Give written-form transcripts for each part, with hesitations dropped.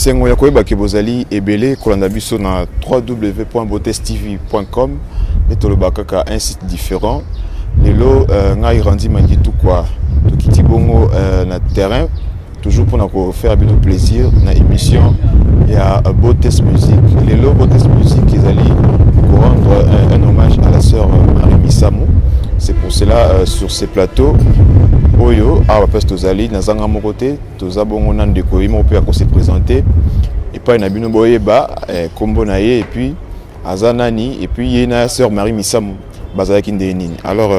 Esengo ya koyeba ke bozali ebele kolanda biso na www.botestv.com nde toloba kaka un site différent. Lelo ngai Randy Mangitukwa tokiti bongo na terrain toujours mpona kofaire bino plaisir na émission ya Botes Music. Lelo Botes Music ezali korendre un hommage à la sœur Marie Misamu. C'est pour cela sur ces plateaux oyo awa place tozali, nazanga moko te, toza bongo na ndeko ye moko mpe akose présenter epai na bino, boyeba nkombo na ye et puis aza nani et puis ye na sœur Marie Misamu bazalaki ndenge nini. Alors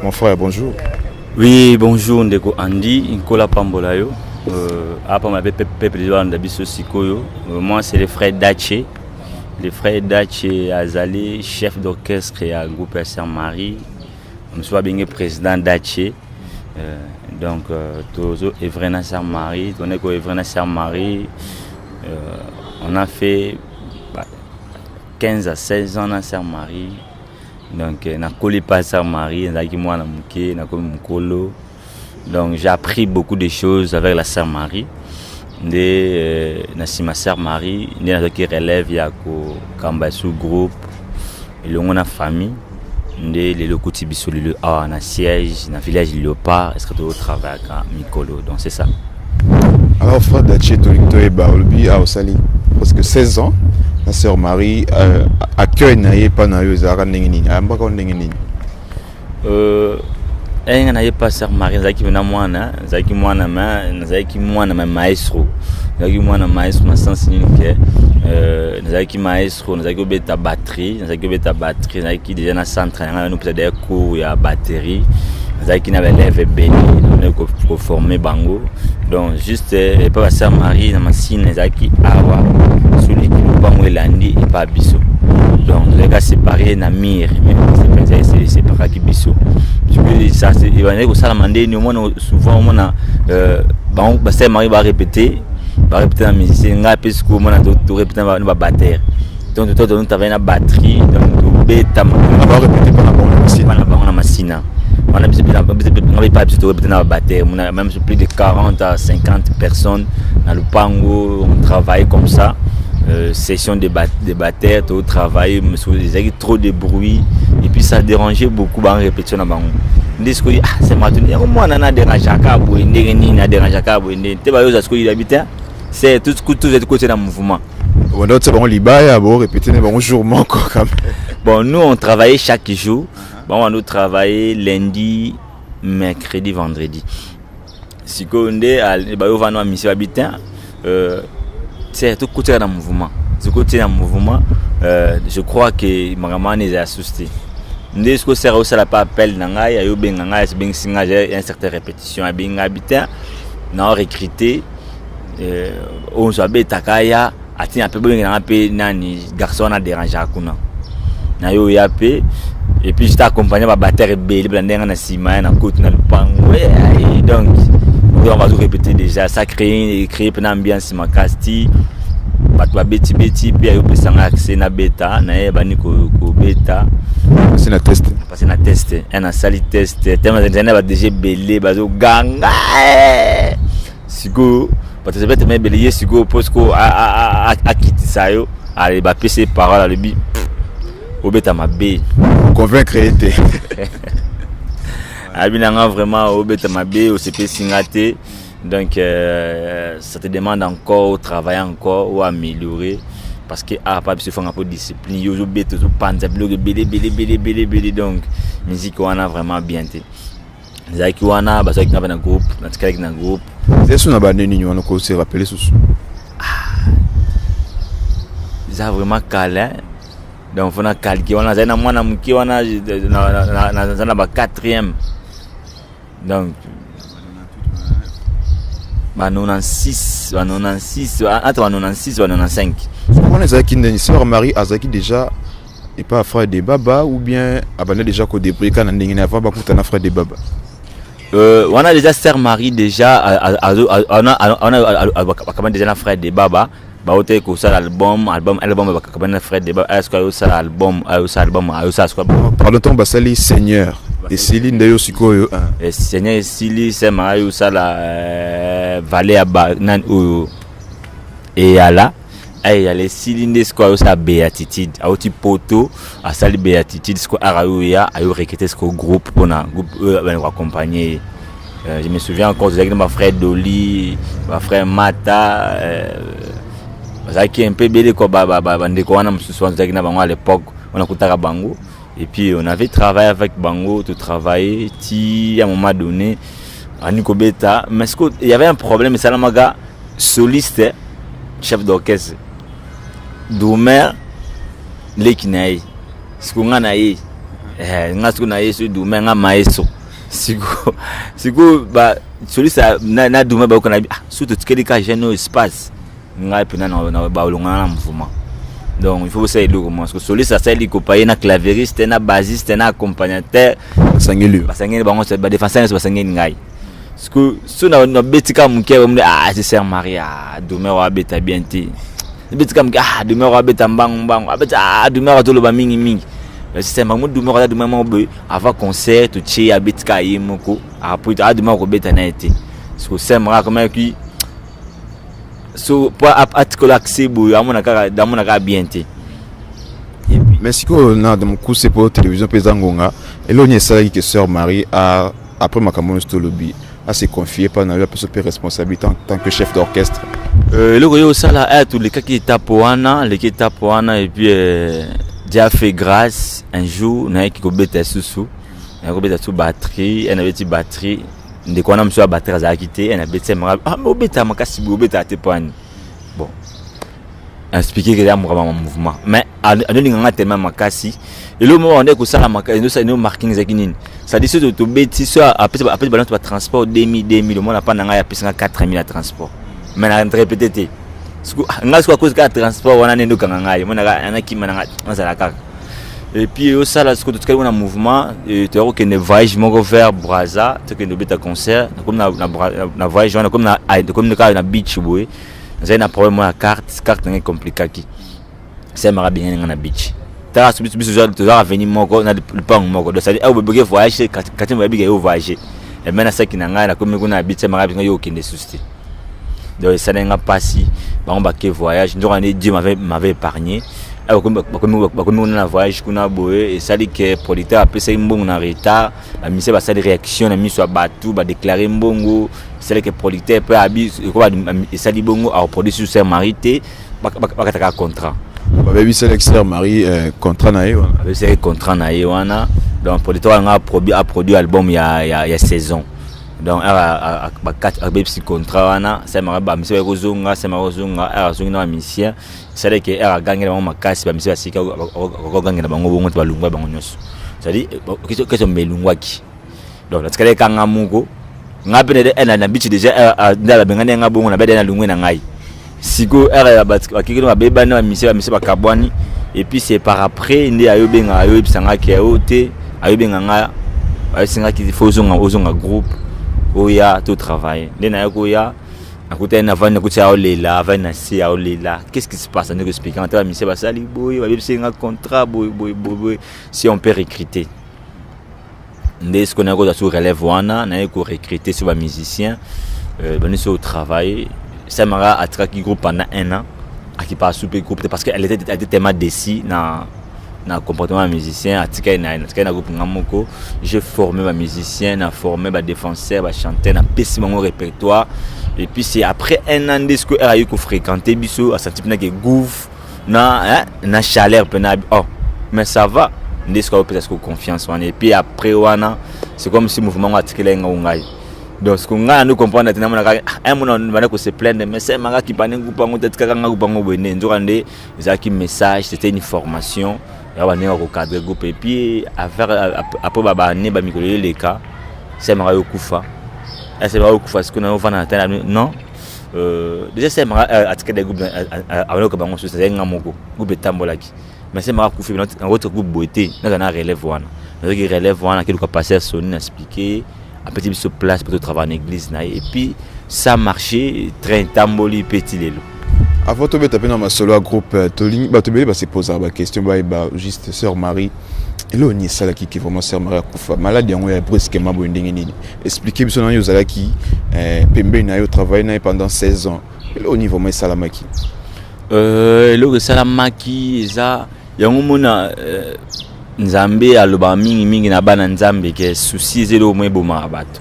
mon frère, bonjour. Oui, bonjour ndeko Andy, Nkola pambola yo. Apa ma peuple balanda biso sikoyo. Moi, c'est le frère Dache. Le frère Dache azali chef d'orchestre ya groupe ya Sœur Marie. Mosusu babenge président Dache. Donc tozo œuvrer na Sœur Marie, tondi ko œuvrer na Sœur Marie. On a fait, bah, 15 à 16 ans na Sœur Marie. Donc nakoli pa Sœur Marie, nazalaki mwana moke, nakomi mokolo. Donc j'ai appris beaucoup de choses avec la Sœur Marie. Nde na nsima Sœur Marie nde nazwaki relève ya kokamba sous groupe elongo na famille. Nde lelo okuti biso lelo awa na siège na village Léopard, est ce que tozotravaillaka mikolo. Donc c'est ça. Alors frère Dache, tolingi toyeba, olobi awa osali presque 16 ans na sœur Marie. Accueil na ye epa na yo ezalaka ndenge nini? Ayambaka yo ndenge nini? Nga nayepa Sœur Marie, nazalaki mpena mwana, nazalaki mwana ma nazalaki mwana ma maestro, nazalaki mwana maestro na sens nini ke nazalaki maestro, nazalaki kobeta batterie, nazalaki kobeta batterie, nazalaki déjà na centre na ngai nopesa déjà cours ya batterie, nazalaki na baélève ebele, nazalaki koformer bango. Donc juste epa basœur Marie na Masina ezalaki awa soliki lopango elandi epa biso. Donc tozalaki séparé na mur, mais séparaki biso. Ebandaki kosalama ndeni omona souvent omona bango basœur Marie barépété, barépété na musicien, ngai mpe sikoyo omona torépété na babatteur. Donc totravaille na batterie, donc tobeta. Barépété mpa na bango na Masina? Na bango na Masina wana, biso ngai mpe biso torépété na babatteur, même plus de 40 à 50 personnes na lupango. On travaille comme ça, session de batteur, to travailler, ezalaki trop de bruit et puis ça dérangeait beaucoup ba répétition na bango. Nde sikoyo, ah, c'est matuni yango mwana na dérangeaka boye ndenge nini, adérangeaka boye ndenge te, bayoza sikoyo yabi te, c'est tout tout côté na mouvement. Banda otia bango libaya, bo répété na bango jour moko quand même? Bon, nous, on travaillait chaque jour. Bon, on nous travaillait lundi, mercredi, vendredi. Sikoyo nde bayovanda mission babi te, tokotaka na mouvement, tokoti na mouvement. Je crois que makambo wana ezala susu te. Nde sikoyo sere osala mpe appel na ngai, ayobenga ngai, abengisi ngai un certain répétition, abengi ngai abi te na recruter oyo mosu abetaka ya atina mpe bobengelanga mpe nani garçon wana dérangeaka kuna na yo oya mpe. Et puis j'étais accompagné babatteur ebele bela ndenge na nsima ya na koti na lupango. Donc on va tout répéter déjà, ça crée mpena ambiance makasi ti bato babetibeti mpe ayopesanga accès nabeta, nayebani kobeta. Passé na test? Passé na test, un nasali test te, na badg ebele bazoganga. Sikoyo bato eza betema ebele, ye sikoyo mpo sikoyo akitisa yo, ale bapesi ye parole, alobi obeta mabe. Convaincre ye te? Alobi nanga vraiment obeta mabe, osepesi nga te. Donc ça te demande encore travailler encore ou améliorer, parce que ah, pa biso efanga mpo discipline, yo ozobeta, ozopanza biloko ebele ebele ebele ebele ebele. Donc musique wana vraiment bien te. Ezalaki wana, bazalaki nga mpe na groupe, natikalaki na groupe. Eza so na bande nini wana kose rappeler susu? Eza vraiment kala, donc fo na calque wana azali na mwana moke wana, naza na ba quatrième, donc ba 96, ba 96, entre ba 96, ba 95. Wana ezalaki ndeni sœur Marie azalaki déjà epa frère de Baba ou bien abanda déjà kodébrouiller kaka na ndenge na avant bakutana frère de Baba? Wana déjà sœur Marie déjà bakaba déjà na frère de Baba, baote kosala album, bakaba na frère de Baba, ayasuka ayosala album, ayosala album, ayosala sikoyo. Pardon, ntango basali Seigneur esili nde yo sikoyo? Seigneur esili, sœur Marie ayosala vale ya ba nani oyo. Eyala Eyala esili nde sikoyo ayosala béatitude, auti poto, asali béatitude. Sikoyo ara oyo ya ayo recruter sikoyo groupe mpona groupe oyo bana koaccompagner ye. Je me souviens encore, tozalaki na bafrère Doli, bafrère Mata, bazalaki un peu ebele quoi. Bandeko wana mosusu wana tozalaki na bango à l'époque wana, kutaka bango et puis on avait travaillé avec bango, totravaillé ti à un moment donné ani kobeta. Mais sikoyo il y avait un problème esalamaka: soliste, chef d'orchestre, drummer leki na ye. Siko nga na ye, nga siko na ye so drummer, nga maestro. Siko ba soliste na drummer bayoka na bi: "Ah, so totikeli ka jeune oyo espace, ngai mpena na balongana na mouvement. Donc il faut bosala eloko moko." Parce que soliste asali kopa ye na clavériste, na bassiste, na accompagnateur. Basangeli yo. Basangeli bango, badéfenseur nyonso basangeli ngai. Parce que so nabeti kaka moke, bamoni: "Ah, c'est sœur Marie. Ah, drummer oyo abeta bien te." Nabeti kaka moke: "Ah, drummer oyo abeta mbangu mbangu, abeta. Ah, drummer atoloba mingi mingi." Sœur Marie mo drummer aza drummer moko boye. Avant concert totie, abeti kaka ye moko, après ah, drummer kobeta na ye te. Parce que sœur Marie akomaki so po atikola accès boye, amona kaka bien te. Et puis Mais sikoyo na mokuse, mpo télévision mpe eza ngonga, eloko nini esalaki ke sœur Marie après makambo nyonso tolobi, ase confier mpa na yo, apesa mpe responsabilité en tant que chef d'orchestre? Eloko oyo osala aya, tolekaki étape wana, leki étape wana et puis Dieu a fait grâce. Un jour nayaki kobeta lisusu, nayaki kobeta su batterie. Nabeti batterie, ndeko wana mosusu ya batterie azalaki te. Nabeti maka: "Ah, mais obeta makasi boye, obetaka te po ani?" Bon, expliquer ke eza moka mouvement, mais andolinganga tellement makasi. Eloko moko bande kosala eno marking ezalaki nini? C'est-à-dire so tobeti, so apesi balance batransport 2000 2000, omona mpa na ngai apesanga 4000 ya transport, mais na répété te. Ngai siko akozi kaka transport wana nde ndokanga ngai, omonaka anakima na ngai, nazala kaka. Et puis osala siko totikali na mouvement, toya kokende voyage moko vers Braza, tokende obeta concert. Nakomi na voyage wana, nakomi kaka na beach boye, nazali na problème moko ya carte na ngai compliquaki. Semaka bengani ngai na beach. Tala, biso tozaka avenue moko na lupango moko, donc c'est-à-dire awa boboke voyage kati, boyebika yo voyage eme na saki na ngai. Nakomi kuna na beach, semaka benga: "Yo okende susu te." Donc esalaki nga mpasi. Bango bake voyage, nzoka nde Dieu m'avait épargné. Bakomi kuna na voyage kuna boye, esali ke producteur apesaki mbongo na retard. Bamusicien basali réaction na miso ya bato, badéclare mbongo. Esali ke producteur mpe abi esali bongo, akoproduire susu sœur Marie te, bakataka contrat. Babebiselaki sœur Marie contrat na ye wana? Babebiselaki contrat na ye wana. Donc producteur wana aproduit album ya saison. Donc abebisi contrat wana, salemaka bamusicien baye kozonga, salemaka kozonga ere azongi na bamusicien. Esalaki ere agangela bango makasi, bamusicien basika bakogangela bango bongo te, balungwa bango nyonso. C'est-à-dire question melungwaki. Donc natikali ekanga moko nga mpe na bichi déjà nde babengani nga bongo, nabede na lungwe na ngai. Sikoyo ere bakiki babebani, bamusicien bakabwani. Et puis c'est par après nde ayobenga, ayoyebisangaki ayo te, ayobenga nga, ayebisangaki: "Faut ozonga groupe, oya to travailler." Nde naya koya, nakutani navandi, nakuti aolela, avandi na se, aolela: "Qu'est-ce qui se passe?" Ndeko expliquer nga te: "Bamusicien basali boye, babebisi nga contrat boye boye boye boye, si on peut recruter." Nde sikoyo naye kozwa su relève wana, naye korecruter so bamusicien, bani so travailler. Samara atikaki groupe pendant un an, akipaka su mpe groupe te parce que elle était tellement déçue na comportement ya musicien. Atikali na groupe, nga moko j'ai formé bamusicien, na formé badéfenseur, bachanteur, napesi bango répertoire. Et puis c'est après un an nde sikoyo ere ayi kofréquenter biso, asanti mpena ke groove na chaleur mpena. Oh, mais ça va. Nde sikoyo apesa sikoyo confiance wana. Et puis après wana, c'est comme si mouvement ngo atikeli ngai ngai. Donc siko ngai nando comprendre te, namonaka un mona banda kose plaindre, mais se manga kipane groupe yango te, atikaka nga groupe yango boye. Nde nzoka nde ezalaki message, c'était une formation ya bandenge ya kocadrer groupe. Et puis après babane bamikolo eleka, semaka yokufa, semaka yokufa. Sikoyo naovanda na tala non, déjà semaka atikali groupe, abanoka bango susu, azalaki nga moko, groupe etambolaki. Mais semaka akufi, nakotika groupe boye te, naza na relève wana. Nazalaki relève wana, akeluka pasteur Soni, na expliquer, apesi biso place po totravaille na église na ye. Et puis ça marché, train etamboli mpe ti lelo. Avant tobeta mpe na masolo ya groupe, tolingi bato ebele basepozaka baquestion, bayeba juste sœur Marie, eloko nini esalaki ke vraiment sœur Marie akufa maladi yango ya brusquement boye, ndenge nini? Explique biso nani ozalaki pembeni na ye, otravaille na ye pendant 16 ans, eloko nini vraiment esalamaki? Eloko esalamaki eza yango mona Nzambe alobaka mingimingi na bana Nzambe ke souci eza eloko moko ebomaka bato,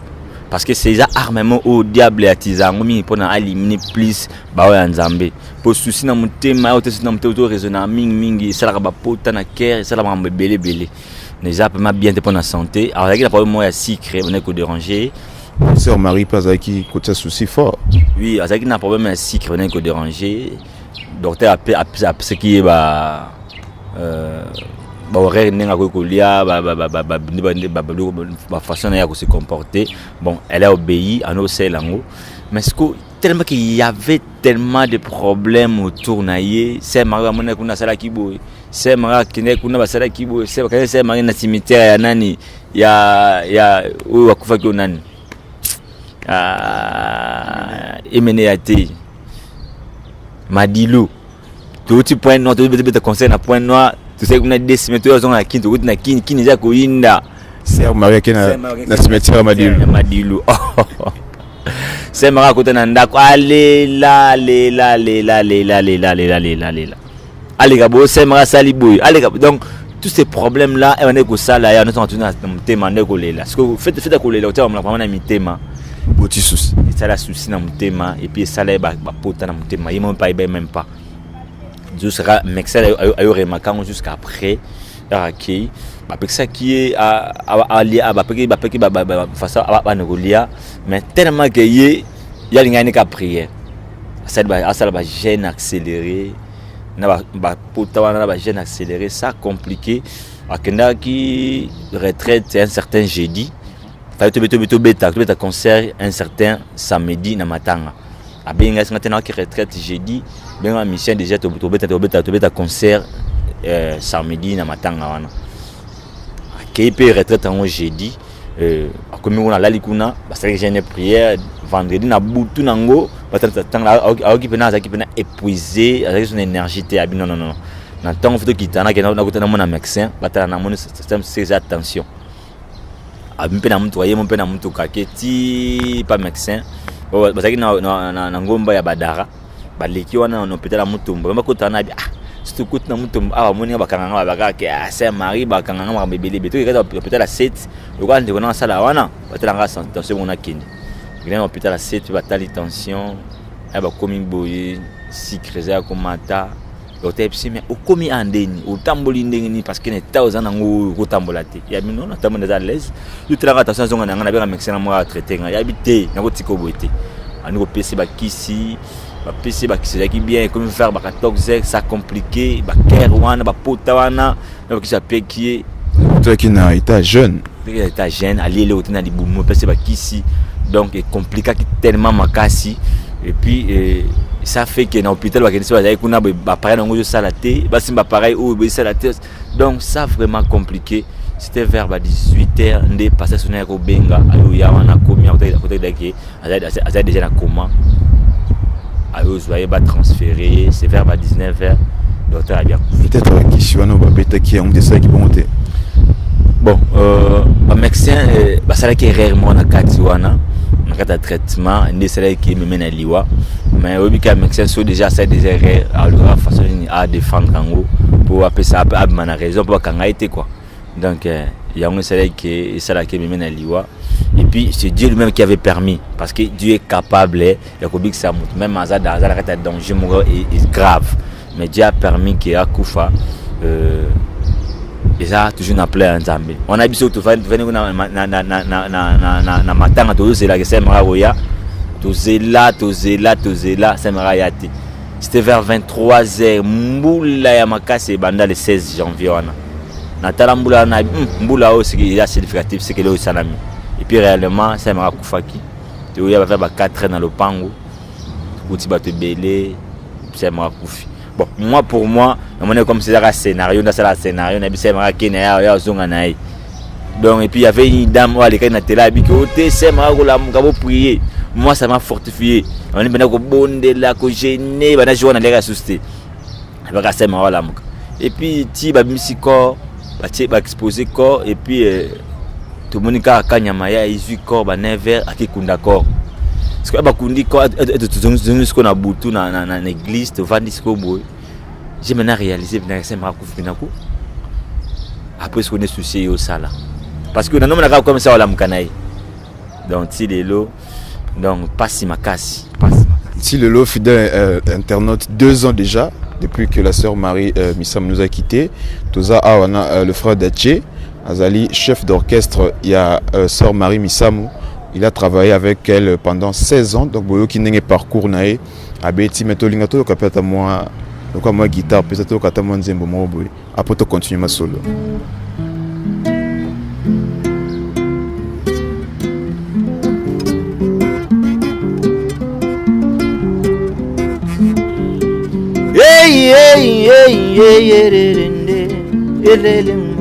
parce que c'est eza arme moko oyo diable atiza yango mingi mpona aéliminer plus baoyo ya Nzambe. Mpo souci na motema oyo te, souci na motema to raisonnaka mingimingi, esalaka bapota na cœur, esalaka makambo ebele ebele, eza vraiment bien te mpona santé. Azalaki na problème moko ya sucre, bandaki kodéranger. Sœur Marie mpe azalaki kotia souci fort. Oui, azalaki na problème ya sucre, bandaki kodéranger. Docteur apesaki ye ba bahoraire ndenge akoki kolia, bafaçon na ye ya kose comporter. Bon, elle a obéi, ano osala yango, mais siko tellement qu'il y avait tellement de problèmes autour na ye. Sœur Marie amonaki kuna asalaki boye, sœur Marie akendaki kuna, basalaki boye, bakendaki sœur Marie na cimetière ya nani, ya oyo akufaki, oyo nani, emene ya te, Madilu. Touti Pointe Noire, tobeta concert na Pointe Noire, tosali kuna 2 semaines, toyo azonga na Kini, tokoti na Kini, Kini eza koyinda. Sœur Marie ake na cimetière ya Madilu. Ya Madilu. Sœur Marie akota na ndako, alela, alela, alela, alela, alela, alela, alela, alela, aleka boye, sœur Marie asali boye, aleka. Donc tous ces problèmes là ebandaki kosala ye nyonso tuna na motema, nde kolela. Parce que fait ya kolela otia bamona na mitema. Boti souci. Esala souci na motema et puis esala ye bapota na motema. Ye moko mpe ayeba même pas jusqu'à médecin ayo remarquer yango jusqu'après akei, bapekisaki ye alia, bapeki bapeki façon bana kolia, mais tellement ke ye ye alingaki nika prière, asala bajeûne accéléré na bapota wana, na bajeûne accéléré, ça compliqué. Akendaki retraite un certain jeudi, fallait tobeta concert un certain samedi na matanga. Abengi ngai, singa te, naoki retraite jeudi, benga mission déjà, tobeta concert samedi na matanga wana. Akei mpe retraite yango jeudi, akomi kuna, alali kuna, basalaki jeûne, prière. Vendredi na butu nango batanga, aoki mpena, azalaki mpena épuisé, azalaki so na énergie te. Abi non, non, non, na ntongo fo tokita, nakende nakuta namona médecin, batala namoni eza tension. Abi mpe na mutuka, ye mo mpe na mutuka ke ti pa médecin. Bazalaki na ngomba ya Badara, baleki wana na hôpital ya Mutombo, bakota wana. Abi ah, surtout kuti na Mutombo awa, bamoni nga, bakanga nga, babakaka ke ah, Sœur Marie, bakanga nga makambo ebele ebele. Toki kati hôpital ya 7, lokola ndeko nanga asala wana, batala nga tension bongo, nakende kende na hôpital ya 7 mpe batali tension aya, bakomi boye, sucre eza ya komata. Docteur yebisi: "Mais okomi a ndeni, otamboli ndenge nini? Parce que na état oza nango oyo, okotambola te." Yabi: "Non, natamboli, naza à l'aise. Yo telaka attention, azonga na nga, nabenga médecin na moko atraite nga." Yabi te, nakotika boye te. Andi kopesa bakisi, bapesi bakisi, ezalaki bien, ekomi faire ba 14 heures, ça compliqué, bacœur wana, bapota wana na bakisi apeki ye. Tozalaki na état jeune. Ndenge état jeune, alie eloko te na libumu, apesi bakisi, donc ecompliquaki tellement makasi. Et puis ça fait que na hôpital bakende so, bazalaki kuna boye, baappareil nango ezosala te, basimba appareil oyo boyesala te, donc ça vraiment compliqué. C'était vers ba 18 heures nde pasteur sona ya kobenga ayo ya wana, akomi, akotakidaki azali déjà na coma, ayozwa ye, batransféré. C'est vers ba 19 heures, docteur abi akufi. Peut-être bakisi wana babetaki yango te, esalaki bongo te. Bon, bamédecin basalaki erreur moko na kati wana, na kati ya traitement, nde esalaki ememe na liwa. Mais oyebi ka médecin so déjà asali des erreurs, alukaka façon nini adéfendre yango mpo apesa abima na raison, mpo bakanga ye te quoi. Donc yango esalaki ememe na liwa. Et puis c'est Dieu lui-même qui avait permis, parce que Dieu est capable ya kobikisa moto même aza na kati ya danger moko grave, mais Dieu a permis ke akufa. Eza toujours na plan ya Nzambe wana. Biso tovandi na matanga, tozozelaka Sœur Marie koya, tozela, tozela, tozela, Sœur Marie aya te. C'était vers 23 heures, mbula ya makasi ebanda le 16 janvier wana. Natala mbula wana, mbula oyo siki eza significatif, sekele oyo esalami. Et puis réellement Sœur Marie akufaki. Toya bafait ba 4 heures na lopango, kuti bato ebele, Sœur Marie akufi. Bon, moi, pour moi, namoni comme c'est ezaka scénario, ndasala scénario na biso, Marie akende ya ozonga na ye. Donc et puis il y avait une dame oyo alekaki na télé, abiki o te, Sœur Marie kolamuka, boprier. Moi, ça m'a fortifié. Namoni mpena kobondela, kojeûner, bana jour wana naliaka susu te, abaka Sœur Marie olamuka. Et puis ti babimisi corps, batie, baexpose corps, et puis tomoni kaka kanyama ya ezwi corps ba 9 heures, akekunda corps. Sikoyo bakundi tozongi sikoyo na butu na église, tovandi sikoyo boye, j'ai maintenant réalisé mpena sœur Marie akufi mpena ko. Après sikoyo nde souci ye osala, parce que nanomona kaka comme ça olamuka na ye. Donc ti lelo, donc pasi makasi, pasi. Ti lelo, fidèle internaute, 2 ans déjà depuis que la sœur Marie Misamu nous a quittés. Toza awa na le frère Dache, azali chef d'orchestre ya sœur Marie Misamu. Il a travaillé avec elle pendant 16 ans. Donc boyoki ndenge parcours na ye abeti, mais tolinga toyoka mpe ata mwa lokola mwa guitare mpe toyoka ata mwa nzembo moko boye, après tocontinue masolo. Hey, hey, hey, hey, ererende, elelema.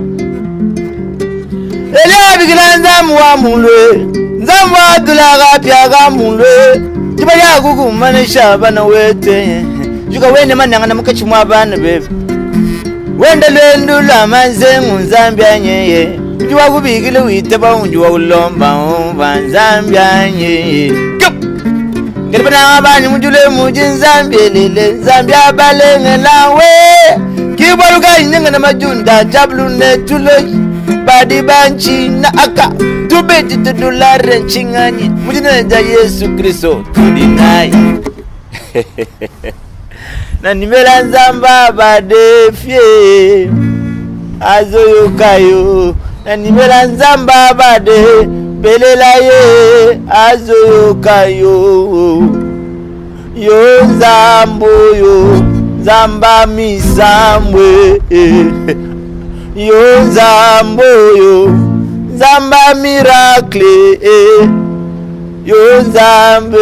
Eliabikila nzambe wa mulwe, nzambe watulaka pyaka mulwe, tiba lyakukumanisha bana wete juka wene mananga na mukachi mwa bana bebe wenda lwendu lwa mazengu nzambe anyeye undi wakubikile witeba undi wakulomba umva nzambe anyeye ngelibana abanyi mujule muji nzambe lele nzambe abalengelawe kibaluka inyanga na majunda jablune tulo badi banchi na aka tubeti tudulare nchinganyi mujina ja Yesu Kristo tudinai na nimela nzamba badefie azoyoka yo, na nimela nzamba bade belela ye azoyoka yo, yo nzambo yo nzamba misambwe, yo nzambo yo nzamba miracle, yo nzambe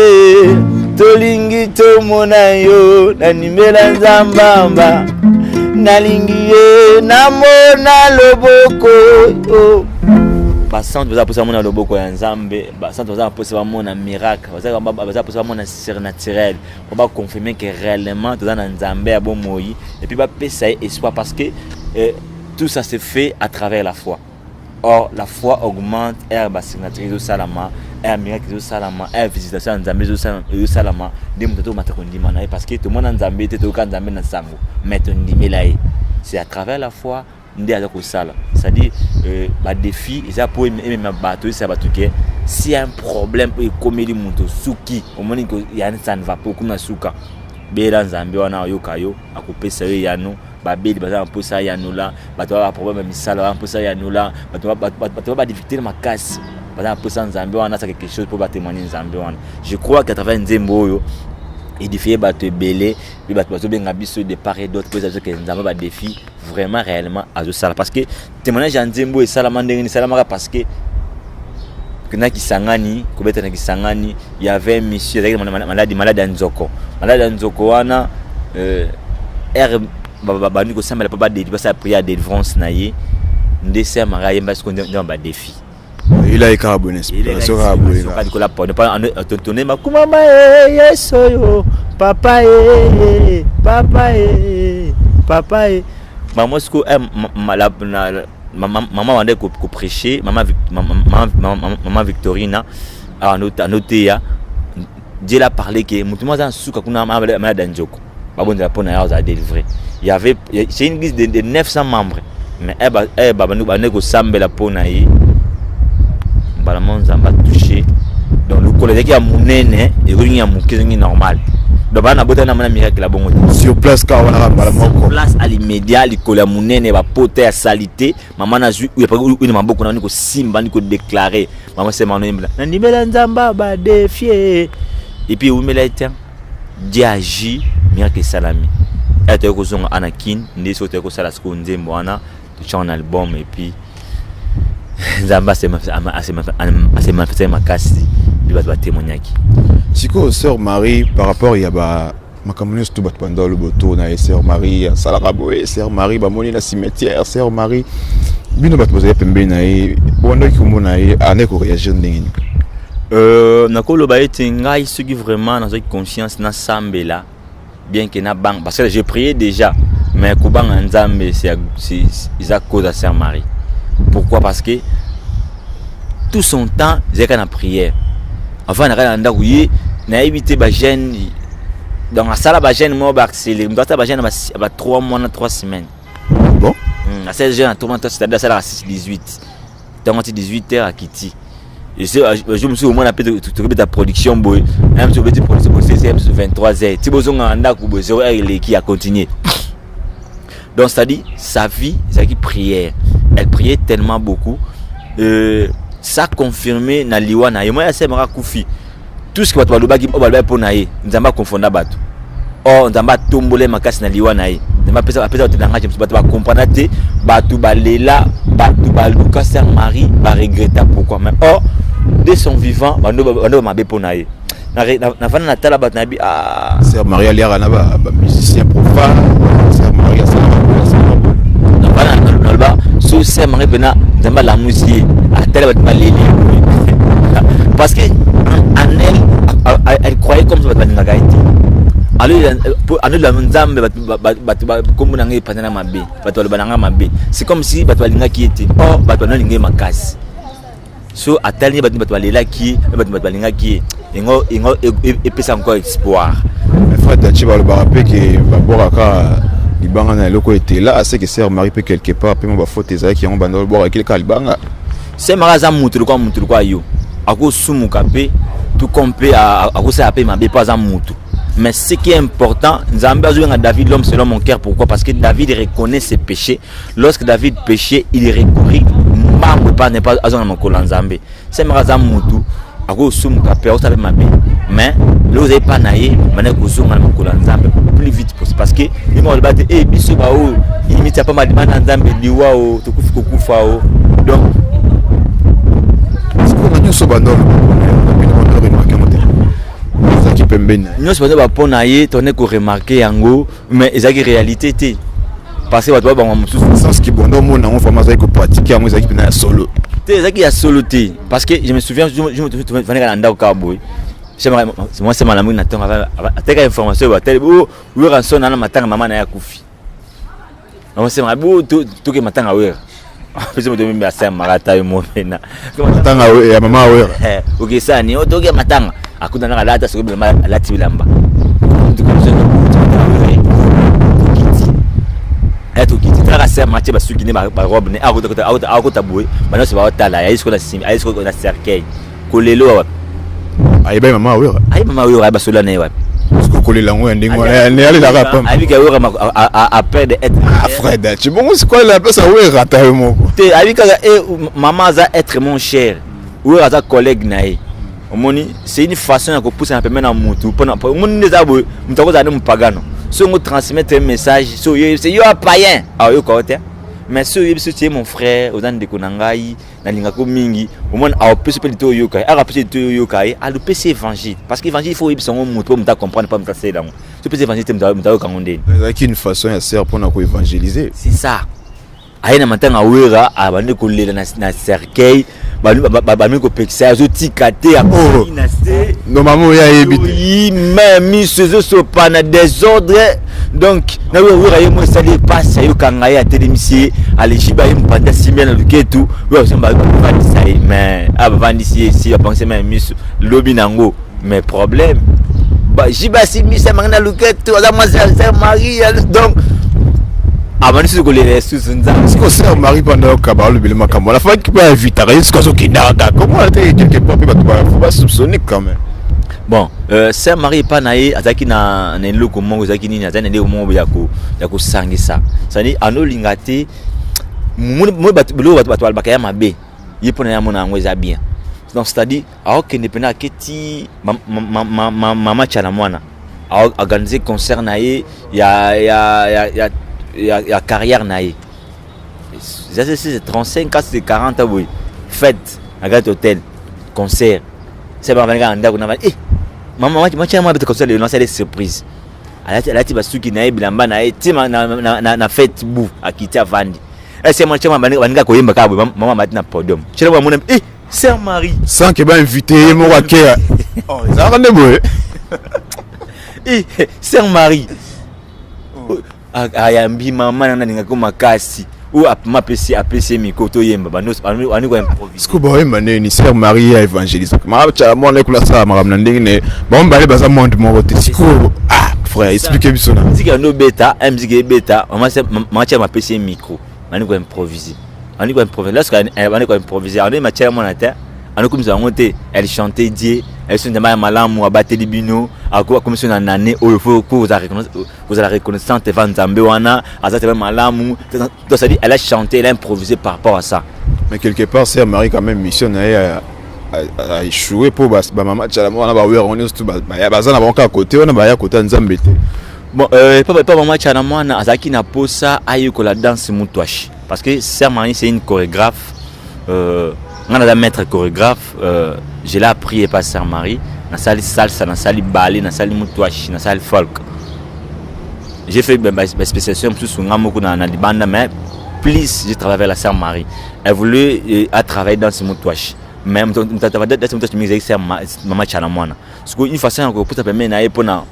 tolingi tomona yo, na nimela nzambamba nalingi ye namona loboko yo. Basantu baza mposa bamona loboko ya Nzambe, basantu baza mposa bamona miracle, baza mposa bamona surnaturel po baconfirme que réellement toza na Nzambe ya bomoi, et puis bapesa ye espoir, parce que tout ça se fait à travers la foi. Or la foi augmente, ere basignature ezosalama, ere miracle ezosalama, ere visitation ya Nzambe ezosalama, nde moto atomata kondima na ye, parce que tomona Nzambe te, toyoka Nzambe na sango, mais tondimela ye. C'est à travers la foi nde aza kosala. C'est-à-dire badéfi eza po emema bato, esala bato ke si y a un problème oyo ekomeli moto, suki omoni ke yani ça ne va pas, okomi na suka, bela Nzambe wana ayoka yo, akopesa yo eyano. Babeli baza na mposa ya yanola, bato ba baproblème ya misala baza na mposa ya yanola, bato ba badifficulté makasi baza na mposa Nzambe wana asala quelque chose mpo batémoigne Nzambe wana. Je crois qu'à travers nzembo oyo édifie bato ebele, mpe bato bazobenga biso de part et d'autre mpo eza biso ke Nzambe badéfi vraiment réellement azosala, parce que témoignage ya nzembo oyo esalama ndenge nini? Esalamaka parce que na Kisangani, kobeta na Kisangani, y avait un monsieur azalaki na maladi, maladi ya nzoko. Maladi ya nzoko wana, ere bandi kosambela mpo badeli, basala prière ya délivrance na ye, nde sœur Marie ayemba sikoyo nde badéfi. Ila kaka boye na inspiration kaka boye kaka. Likola pono tonemba kumama ye Yesu oyo papa ye, papa ye, papa ye. Mama sikoyo, mama bande koprêche, mama Victorina anoteya, Dieu l'a parlé ke motu moko aza na suka kuna, malade ya nzoko, babondela mpo na ye, azala délivré. Il y avait, c'est une église de 900 membres, mais babandi kosambela mpo na ye, mbala mo Nzambe atouché. Donc lokolo ezalaki ya monene, ekoki ya moke, ezongi normal. Donc bana botana na mona miracle ya bongo te. Sur place kaka wana, kaka mbala moko. Place à l'immédiat, likolo ya monene, bapota ya saleté, mama nazwi oyo na maboko na, ni kosimba, ni kodéclare, mama sema noyembela nandimela Nzambe badéfi, et puis ewumela ete Dieu agit, miracle esalami. Aya toyaki kozonga ana Kine, nde soki toyaki kosala sikoyo nzembo wana, totia en album, et puis Nzambe ase manifeste makasi, mpe bato batémoignaki. Sikoyo sœur Marie, par rapport ya ba makambo nyonso to bato banda oloba autour na ye, sœur Marie asalaka boye, sœur Marie bamoni na cimetière, sœur Marie, bino bato bazali pembeni na ye, obandaki komona ye andaki koréagir ndenge nini? Nakoloba ete ngai soki vraiment nazwaki conscience nasambela, bien que nabanga, parce que j'ai prié déjà, mais kobanga Nzambe, c'est eza cause ya sœur Marie. Pourquoi? Parce que tout son temps ezalaki na prière. Avant na kaka na ndako ye, Nayebi te, bajeûne, donc asala bajeûne moko baaccéléré. Moto asala bajeûne ya ba 3 mois na 3 semaines. Bon. Asala jeûne ya 3 mois, c'est-à-dire asalaka 6 18, ntango ti 18 heures akiti. Jour mosusu omona mpe tokobeta production boye, na mosusu obeti production boye, c'est mosusu 23 heures, ti bozongaka ndako boye, 0 heure eleki, acontinue. Donc c'est-à-dire sa vie ezalaki prière, elle priait tellement beaucoup. Ça confirmé na liwa na ye. Moi asemaka kufi, tout ce que bato balobaki, oyo balobaki mpo na ye, Nzambe akonfonda bato. Or Nzambe atombola ye makasi na liwa na ye. Nzambe apesa bato langage mosusu, bato bacomprendre te, bato balela, bato baluka sœur Marie, baregretta pourquoi. Mais or de son vivant, bando bamabe mpo na ye. Navanda, natala bato, nayebi, ah. Sœur Marie aliaka na bamusicien profane. Sœur Marie asalaka boye, asalaka boye. Navanda, naloba so sœur Marie mpena Nzambe alamusi ye, atala bato baleli ye boye, parce que en elle, elle croyait comme ça bato balingaka ye te. Alola Nzambe, bato kombo na ngai epanzana mabe, bato baloba na ngai mabe. C'est comme si bato balingaki ye te. Or bato banalinga ye makasi. So atali bato, bato balelaki ye, bato balingaki ye, yango epesa encore espoir. Frère Dachi, balobaka mpe ke babwakaka libanga na eloko etela aseke. Sœur Marie mpe quelque part mpe mo bafaute ezalaki, yango banda babwakaki kaka libanga. Sœur Marie aza motu lokwa, motu lokwa yo, akosumuka mpe tout comme mpe akosala mpe mabe mpo aza motu. Mais ce qui est important, Nzambe azobenga David l'homme selon mon cœur. Pourquoi? Parce que David reconnaît ses péchés. Lorsque David péchait, il recourit mbangu epa ne pas azonga makolo ya Nzambe. Sœur Marie aza motu, akosumuka mpe akosala mpe mabe, mais lelo ozali mpa na ye, bandaki kozonga na makolo ya Nzambe plus vite possible, parce que ye moko aloba te e biso baoyo limite ya pamba libanda Nzambe, liwa o tokufi kokufa o. Donc na nyonso bando bino bando remarquer yango te, ezalaki pembeni na ye? Nyonso baza bapo na ye, tone koremarquer yango, mais ezalaki réalité te, parce que bato babanga mosusu. Sens ki bondo omona yango vraiment azalaki kopratiquer yango, ezalaki mpena ya solo? Te, ezalaki ya solo te, parce que je me souviens, vandaka na ndako kaka boye, moi sema na na ntongo ateka information oyo batali o Werrason na matanga, mama na ye akufi. Sema bo toke matanga Wera, biso moto mimi asemaka ata yo mopena. Matanga ya mama Wera? Okesani o toke matanga, akutanaka alata soki bilamba, alati bilamba, tokiti, aya tokiti, talaka sœur Marie basuki ne barobe ne akota boye, banyonso baotala, aye sikoyo na cercueil, kolelo wapi? Ayebai mama Wera? Aye mama Wera, aye basola na ye wapi? Kolela yango ya ndenge wana alelaka pamba. Ayebika Wera a peur de être. Ah, Fred, tu bongo sikoyo la place Wera ata yo moko. Te, ayebi kaka e mama aza être mon cher, Wera aza collègue na ye. Omoni, c'est une façon ya kopusana pembeni na mutu mpona omoni nde eza boye. Moto akozala nde mopagano, so yango transmettre un message, so oyebi yo ya païen, aoyoka yo te. Mais so oyebi so tie mon frère, oza ndeko na ngai, nalingako mingi, omoni aopesi mpe lito oyoka ye, aka apesi lito oyoka ye, alopesi évangile, parce que évangile, il faut oyebisa yango motu po moto acomprendre, mpo moto asala yango. So opesi évangile te, moto ayoka yango ndeni? Ezalaki une façon ya sœur mpona koévangéliser. C'est ça. Aye na matanga Wera, abandi kolela na cercueil, bami kopekisa, azotika te. Oh. Na se. Normalement oyo ayebi te. Me miso ezosopa na désordre. Donc na Wera ye mo esali epasi, ayokanga ye, atelemisi ye, alejiba ye mopanzi, asimbi ye na luketu. Wera bavandisa ye, mais bavandisi ye esi bapangisi me miso lobi nango. Mais problème, jiba asimbisa mangi na luketu, aza mwasi ya sœur Marie. Donc abandi susu kolela lisusu Nzambe. Siko sœur Marie mpanda yoka balobeli makambo wana, faki mpe invitaka ye, siko azokendaka kaka komona te. Quelque part mpe bato bafo basoupçonner quand même. Bon, sœur Marie epa na ye azalaki na eloko moko, ezalaki nini? Azali na eloko moko ya kosangisa, c'est-à-dire anolinga te moi bato, biloko bato balobaka ya mabe, ye mpo na ye amona yango eza bien. Donc c'est-à-dire aokende mpena aketi mama Tiana mwana aorganiser concert na ye ya carrière na ye, c'est 35 kasi 40 ans boye, fête na kati hôtel, concert. Se bavandaka na ndako na eh mama Tiana mwana beta concert lelo, nasala surprise. Alati basuki na ye, bilamba na ye, ti na fête bu akiti, avandi ese mwana Tiana baninga koyemba kaka boye, mama amati na podium, Tiana mwana mona eh sœur Marie. Sans ke bainvite ye moko akeya, ezalaka nde boye. Eh sœur Marie ayambi mama na nalingaki makasi. Ou apema apesi ye micro, toyemba, bandi koimprovise. Siko baoyemba ndenge sœur Marie ya évangéliste, Mama mwana ekula asala makambo na ndenge ne bango mibale baza monde moko te. Sikoyo, ah frère, explique biso na Miziki yango obeta, miziki ebeta, mama Tiama apesi ye micro, bandi koimprovise, bandi koimprovise. Lorsque bandi koimprovise, andi matière mwana te, andi komisa yango te. Elle chantait Dieu, elle so Nzambe ya malamu, abateli bino, akomisi na nane oyo, faut kozala reconnaissante devant Nzambe wana aza tellement malamu. Donc c'est-à-dire, elle a chanté, elle a improvisé par rapport à ça. Mais quelque part, sœur Marie quand même, mission na ye a échoué, mpo bamama Tiala wana, bawera nyonso tu baza na bango kaka kote wana, baya kote ya Nzambe te. Bon, pa mama Tiala mwana azalaki na posa ayekola danse mutwashi, parce que sœur Marie, c'est une chorégraphe. Nga naza maître chorégraphe, je l'ai appris epa sœur Marie. Nasali salsa, nasali ballet, nasali mutwashi, nasali folk. J'ai fait baspécialisation mosusu nga moko na libanda, mais plus j'ai travaillé avec la sœur Marie. Elle voulait à travailler dans ce mutwashi, mais moto danse mutwashi mingi ezalaki sœur mama Tiala mwana. Sikoyo, une façon ya kopusa pembeni na ye mpona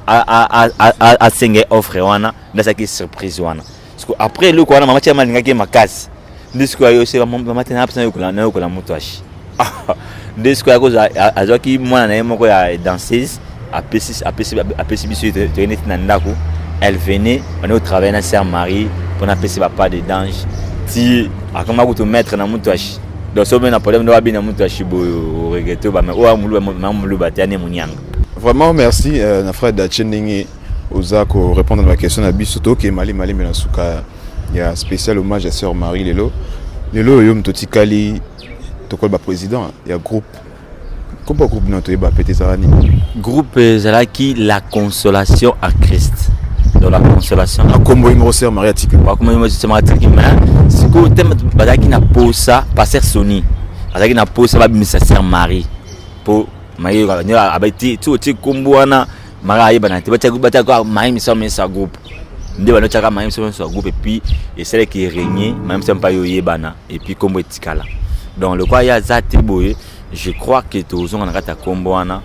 asenga ye offre wana, nde asalaki surprise wana. Sikoyo, après eloko wana, mama Tiala alingaki ye makasi. Nde sikoyo ayo se mama te, napesa nayokola mutwashi. Nde sikoyo akozwa, azwaki mwana na ye moko ya danseuse, apesi biso, toye neti na ndako. Elle venait, bandi kotravaille na sœur Marie mpona apesi bapas de danse ti akoma kutu maître na mutwashi. Donc so na problème ndo babina mutwashi boye, oregretter bame oyo amuluba, mamuluba te, ane monianga. Vraiment merci na frère Dache, ndenge oza korépondre na baquestion na biso. Tokee malemi malemi na suka ya spécial hommage ya sœur Marie. Lelo lelo oyo moto otikali, tokola baprésident ya groupe. Kombo groupe na toyeba pe te, ezala nini? Groupe ezalaki La Consolation à Christ. Donc La Consolation. Akombo ye moko sœur Marie atika? Bakombo ye moko sœur Marie atiki, mais sikoyo te, bazalaki na posa, pasteur Soni azalaki na posa babimisa sœur Marie, mpo Marie abeti ti otie kombo wana, Marie ayebana te. Batiaka Marie Misamu mesa groupe, nde bando tiaka Marie Misamu mesa groupe, et puis esalaki régner Marie Misamu mpa ye oyebana, et puis kombo etikala. Donc lokwa ye aza te boye, je crois que tozonga na kati ya kombo wana,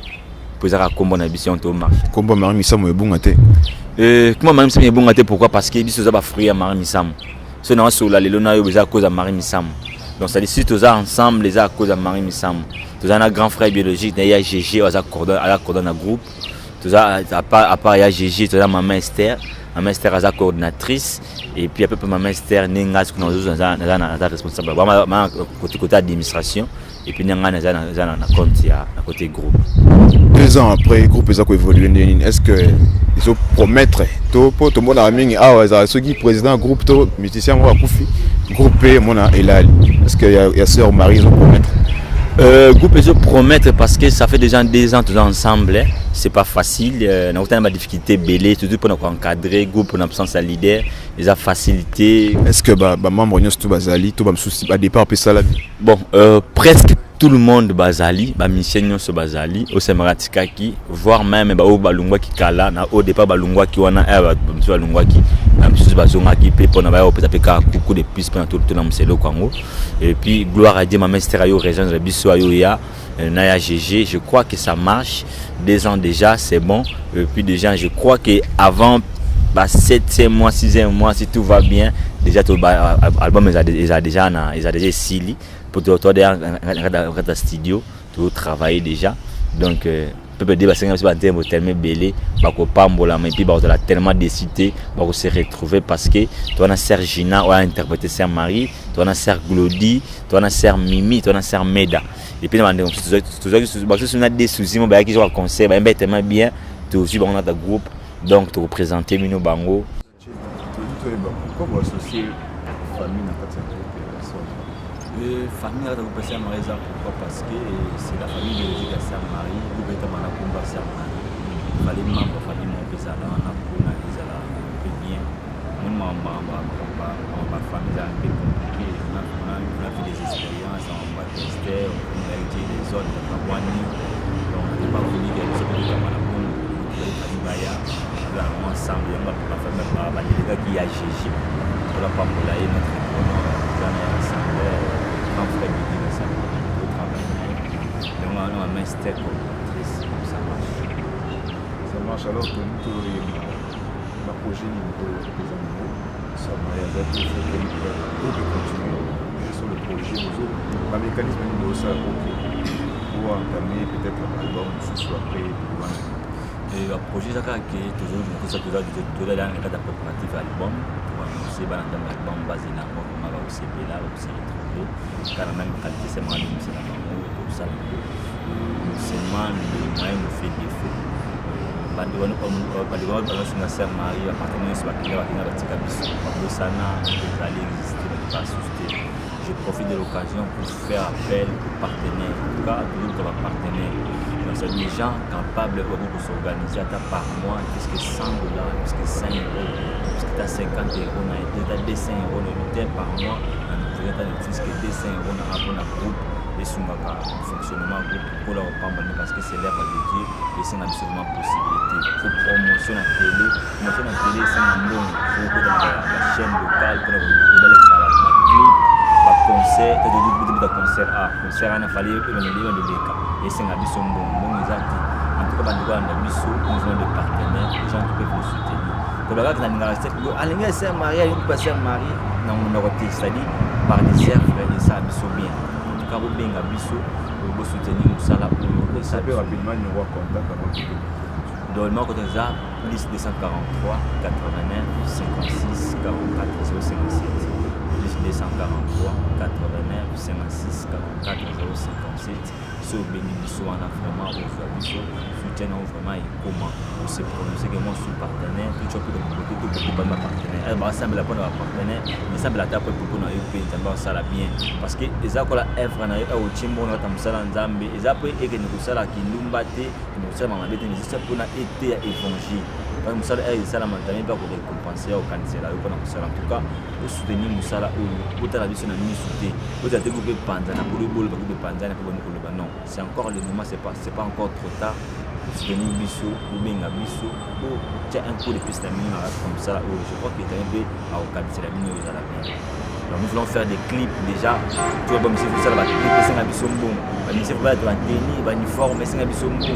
mpo ezaka kombo na biso, tomarche. Kombo Marie Misamu ebunga te? Kombo Marie Misamu ebunga te. Pourquoi? Parce que biso toza bafruit ya Marie Misamu. So na wasola lelo na oyo, eza à cause ya Marie Misamu. Donc c'est-à-dire, si toza ensemble, eza à cause ya Marie Misamu. Toza na grand frère biologique na ye ya GG, aza cordon, aza cordon na groupe. Toza, à part ya GG, toza mama Esther. Mama Esther aza coordinatrice, et puis apepe mama Esther, nde nga soki naza responsable côté administration, et puis nde ngai naza na compte ya na côté groupe. 2 ans après, groupe eza koévolue ndenge nini? Est ce que ezopromettre to mpo tomonaka mingi awa ezala soki président groupe to musicien moko akufi, groupe mpe emona elali? Est ce que ya sœur Marie ezopromettre? Groupe ezopromettre, parce que ça fait déjà 2 ans tous ensemble, hein. C'est pas facile, na ba difficulté ebele, surtout mpona koencadrer groupe en absence ya leader, eza facilité. Est ce que bamembre nyonso to bazali to bamosusu badépart mpe esalami? Bon, presque tout le monde bazali, bamusicien nyonso bazali osemaka atikaki, voire même baoyo balongwaki kala na au départ, balongwaki wana, bamosusu balongwaki, bamisusu bazongaki mpe mpona baya kopesa mpe kaka coup de plus mpona tolamusa eloko yango. Et puis, gloire à Dieu, mama Esther ayo rejoindre biso, ayo ya na ya GG. Je crois que ça marche. 2 ans déjà, c'est bon. Et puis déjà, je crois que avant bah, 7e mois, 6e mois, si tout va bien, déjà tout album eza déjà na eza déjà esili po to déjà na studio, totravailler déjà. Donc peuple de basenga biso banzembo tellement ebele, bakopambolama, et puis bakozala tellement déçu te, bakose retrouver, parce que towana sœur Gina oyo ainterprété sœur Marie, towana sœur Glody, towana sœur Mimi, towana sœur Meda, et puis na bandeko mosusu basusu na de souci mo bayaki zoka concert, bayemba tellement bien, tozwi bango na ta groupe. Donc tokoprésente bino bango. Pourquoi associer famille na kati ya groupe ya sœur? Famille na kati ya groupe ya sœur Marie eza pourquoi? Parce que c'est la famille biologique ya sœur Marie. Groupe etamaka na kombo ya sœur Marie, fallait membre famille moko mpe ezala wana mpona ezala mpe bien. Moni bafamille ezala mpe compliqué. On a fait des expériences en batester, on a été les autres bakabwani. Donc on n'a pas voulu que biso mpe tokamba na bongo, famille baya tozala ensemble. Yango bafamille badelegaki ya GG mpona pambola ye, notre colon eza na ensemble, grand frère Didi ensemble totravaille na ye. Donc wana mama Esther coordinatrice, ça marche. Ça marche. Alors que toyeba baprojet nini to eza nango? Sœur Marie aza te, il faut que groupe continue sur le projet. Bozo bamécanisme nini bozosala pour que po entamer peut-être album mosusu après wana? Baprojet eza kaka ke tozokosa, tozali na kati ya préparatif ya album. Tokoannonce bana nzambe album, bazela yango vraiment, bakosepela, bakose retrouver kaka na même qualité. Seulement abimisela bango, tosala yango, seulement le moyen nous fait défaut. Bandeko bazosunga Sœur Marie, bapartenaire nyonso bakenda, bakenda, batika biso, babosana ezali existe, bato basusu te. Je profite de l'occasion pour faire appel aux partenaires. En tout cas, toujours comme partenaires, donc c'est des gens capables oyo s'organiser ata par mois, puisque 100 $, puisque 5 €, puisque ta 50 € na ata 200 € na te par mois, na ata puisque 200 € na mpona groupe, esungaka fonctionnement groupe kola kopambana, parce que c'est l'œuvre de Dieu. Esenga biso vraiment possibilité. Faut promotion na télé, promotion na télé esenga mbongo. Faut kota na bachaîne locale mpona kobalekisa baclip, baconcert. Tobeta concert, a concert wana fali ebandoleka, esenga biso mbongo. Mbongo eza te. En tout cas, bandeko balanda biso, nous avons des partenaires, des gens qui peuvent nous soutenir. Kolobaka nalingaka alingi Sœur Marie, alingi mpe Sœur Marie na monoko te, c'est-à-dire par des œuvres, esala biso bien. En tout cas, bobenga biso, bosoutenir mosala oyo. Sape rapidement numéro ya contact avant. Donc numéro contact eza +243 89 56 44 057, +243 89 56 44 057. So obengi biso wana, vraiment ozwa biso soutien nango, vraiment ekoma ose prononcer que moi suis partenaire. Toujours mpe kote to kote bapartenaire basambela mpona bapartenaire, mesambela ata po mpona yo mpe Nzambe asala bien, parce que eza kola œuvre na yo awa, otie mbongo na kati ya mosala ya Nzambe. Eza mpo ekende kosala kindumba te, kende kosala mabe te, mais eza mpona ete ya évangile, parce mosala oyo esalama, Nzambe mpe akorécompense ya kokanisela yo mpona kosala. En tout cas, osoutenir mosala oyo, otala biso na misu te, ozala te groupe epanzana, bolobolo bakupe epanzana mpo boni koloba. Non, c'est encore le moment, c'est pas encore trop tard. Soutenir biso, bobenga biso, botia un coup de plus na bino na kati ya mosala oyo. Je crois que Nzambe mpe akokanisela bino, oyo ezala bien. Donc nous voulons faire des clips déjà. Tu vois, bamisi kosala baclip esenga biso mbongo, bamisi balata bateni, bauniforme esenga biso mbongo,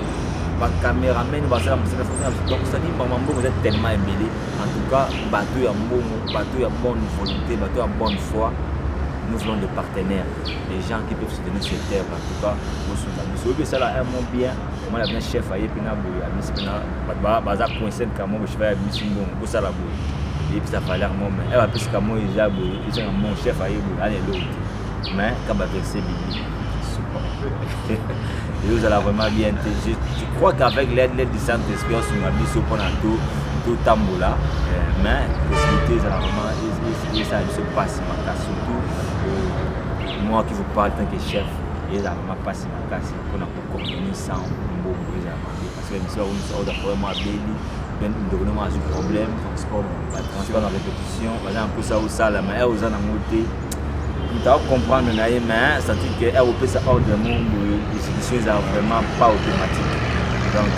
bacameraman basala mosala. Donc c'est-à-dire bango mbongo eza tellement ebele. En tout cas, bato ya mbongo, bato ya bonne volonté, bato ya bonne foi, nous voulons des partenaires, des gens qui peuvent soutenir cette œuvre. En tout cas, bosunga biso oyebi esala un mot bien. Omona bina chef aye mpena boye, abimisi mpena bato baza coincé kamo boye, chef aye abimisi mbongo, bosala boye, eyebisa valeur mo, mais bapesaka mo eza boye, ezanga mbongo. Chef aye boye, ana eloko te, mais ka baverset biblique ezozala vraiment bien te. Je crois qu'avec l'aide du Saint-Esprit, osunga biso mpona totambola, mais possibilité ezala vraiment, esala biso mpasi makasi, surtout moi qui vous parle tant que chef, ezala vraiment mpasi makasi mpona kocoordonner sans mbongo. Ezala mabe, parce que biso oza problème, abeli ndeko ndenge azwi problème, batransport na répétition, baza na mposa osala, mais oza nango te. Moto acomprendre na ye, mais senti que opesa ordre mo boye, exécution ezala vraiment pas automatique. Donc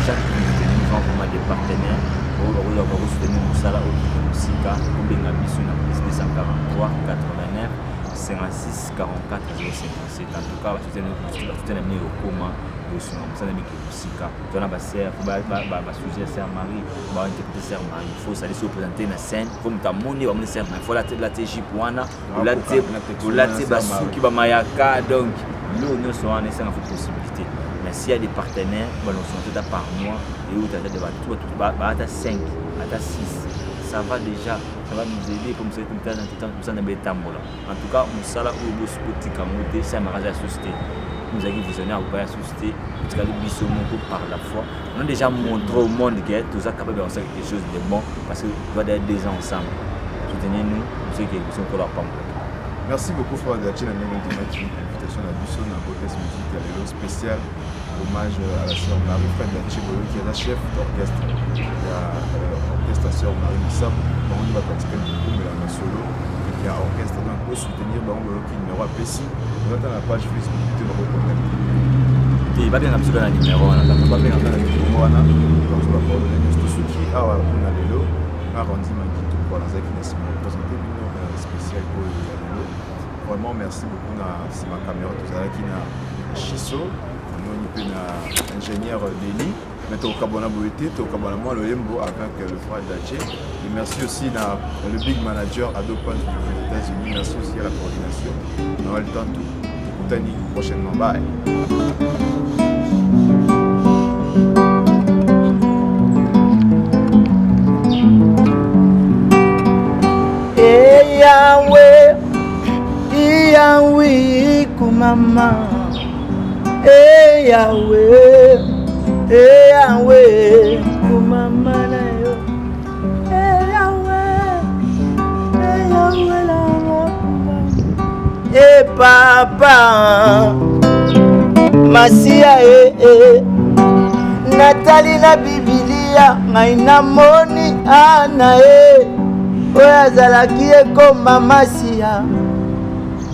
chaque nous avons vraiment des partenaires oyo bakozwa, bakosoutenir mosala oyo toke mosika. Kobenga biso na +243 89 56 44 057. En tout cas, basoutien na bino ekokoma bosunga mosala mike mosika. Tona basœur basujet ya Sœur Marie, bainterpréter Sœur Marie, faut sali so présenter na scène, faut moto amoni, bamoni Sœur Marie, faut late jupe wana, olati basuki, bamayaka. Donc biloko nyonso wana esanga faut possibilité. Mais s'il y a des partenaires, balonso ata par mois euta ata bato baata 5 ata 6, ça va déjà, ça va nous aider comme ça mosala na betambola. En tout cas, mosala oyo botika yango te. Sœur Marie aza ya susu te, ozalaki visionnaire akopa ya susu te, otikali biso moko. Par la foi, on a déjà montré au monde que toza capable de faire quelque chose de bon, parce que doit d'ailleurs 2 ans ensemble. Soutenez-nous, soki biso nkolo apambola. Merci beaucoup, frère Dachi, na ndenge ondimaki invitation na biso na Botes Musique ya lelo, spécial hommage à la sœur Marie. Frère Dachi, boyoki, aza chef d'orchestre ya orchestre Sœur Marie Misamu. Bango nde bapatika kokumela masolo ya orchestre, donc osoutenir bango. Boyoki numéro apesi, ozata na page Facebook te, bakocontacte. Te, babenga biso kaka na numéro wana. Kaka babengaka na numéro wana, bazwa bacoordonnées nyonso. Tosuki awa mpona lelo. Nga Randi Mankitu mpo nazalaki na nsima représente bino spécial oyo ya lelo. Vraiment merci beaucoup. Na nsima caméra tozalaki na Chiso, namoni mpe na ingénieur Denis. Mais tokabwana boye te, tokabwana mwa loyembo avec le frère Dache. Et merci aussi na le big manager Ado Panz des États-Unis. Merci aussi à la coordination Noël Tantou. Tokutani prochainement. Bye. Hey Yahweh, Yahweh, kumama. Hey Yahweh, hey Yahweh, kumama na yo. Hey Yahweh, hey Yahweh la Hey papa, Masiya eh eh. Natali na Bibilia, ngai namoni ana e oyo azalaki ekoma Masiya.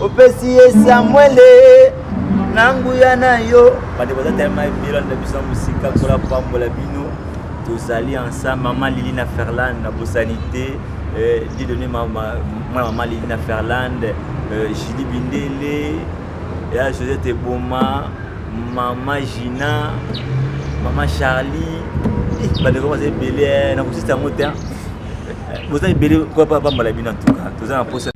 Opesi ye Samuele na nguya na yo. Bandeko baza telema ebele na biso na mosika, kola pambola bino. Tozali ensemble, mama Lili na Ferland na bosani te, Dieudonné mama, mwana mama Lili na Ferland, Julie Bindele, ya Josette Eboma, mama Gina, mama Charlie. Bandeko baza ebele, nakosisa yango te. Boza ebele, kola pambola bino. En tout cas, toza na posa.